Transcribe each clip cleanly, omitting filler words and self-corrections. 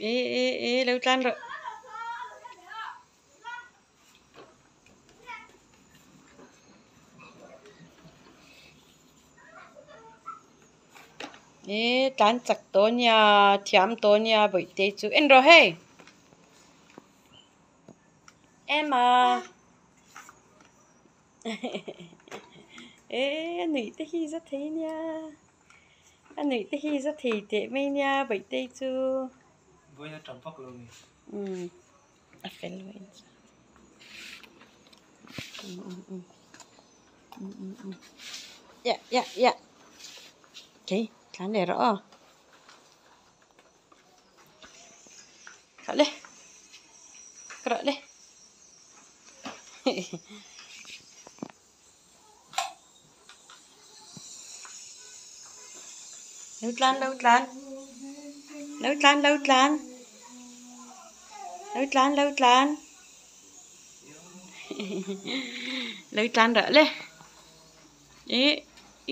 E e e lo tlan rawh. E tlan chak tawh nia thiam tawh nia bawihte chu en rawh hei. Emma E a nuih te hi za thei nia a nuih te hi za thei teh mai nia bawihte chu. Vawiin a tam vak lo ni. Umm a fel vawiin chu. Ya ya ya okay tlan leh rawh aw. Kha le ka rawh le lo tlan lo tlan lo tlan lo tlan lo tlan lo tlan lo tlan rawh le ih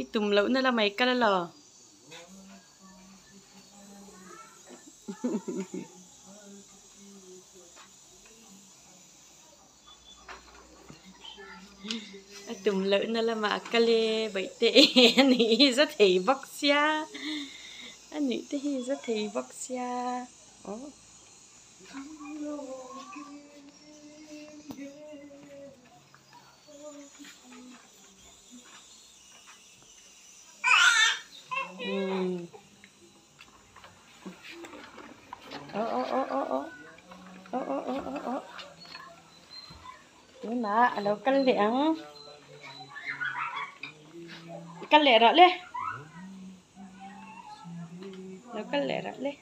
i tum lohna lamah i kal alaw. A tum loh na lamah a kal e bawihte a nuih hi za thei bawk sia a nuih te hi za thei bawk sia aw. Aw aw aw aw aw aw aw aw aw aw tunah a lo kal leh ang kal leh rawh le lo kal leh rawh le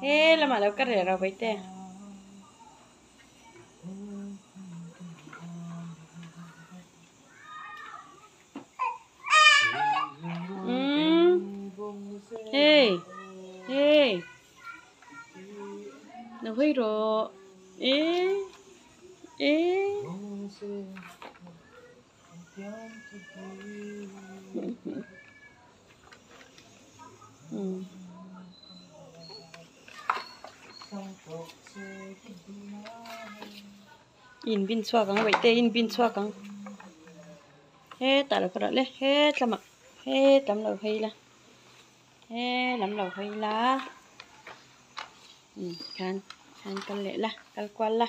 he lamah lo kal leh rawh bawihte. Umm hey hey lo hawi rawh e e umm. In bin chhuak ang bawihte in bin chhuak ang hetah lo ka dah le hetlamah hetlam lo hawi la helam lo hawi la khan khan kal leh la kal kual la.